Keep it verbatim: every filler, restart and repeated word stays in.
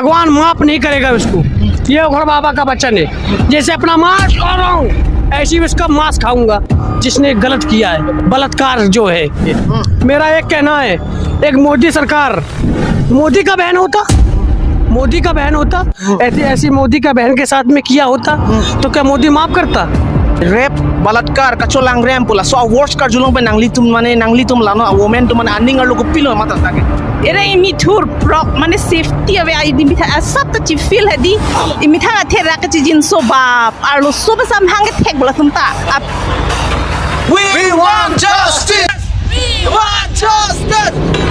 भगवान माफ नहीं करेगा उसको। ये उघड़ बाबा का वचन है, जैसे अपना मांस खा रहा हूँ, ऐसे ही उसका मांस खाऊंगा, जिसने गलत किया है, बलात्कार जो है। मेरा एक कहना है, एक मोदी सरकार, मोदी का बहन होता, मोदी का बहन होता, ऐसी ऐसी मोदी का बहन के साथ में किया होता, तो क्या मोदी माफ करता? Rape, balatkar, kacholangrem pu laso awards karjulong pen nanglitum mane nanglitum lano a women atum mane aning arlo kopilo mata ta ke. Era imi thur prok mane safety ave ai di mitha asap ta chi feel hedi. Imi thang athe ra kachijinso ba arloso ba samhang ke thek bola sumta. Ap- We want justice. We want justice.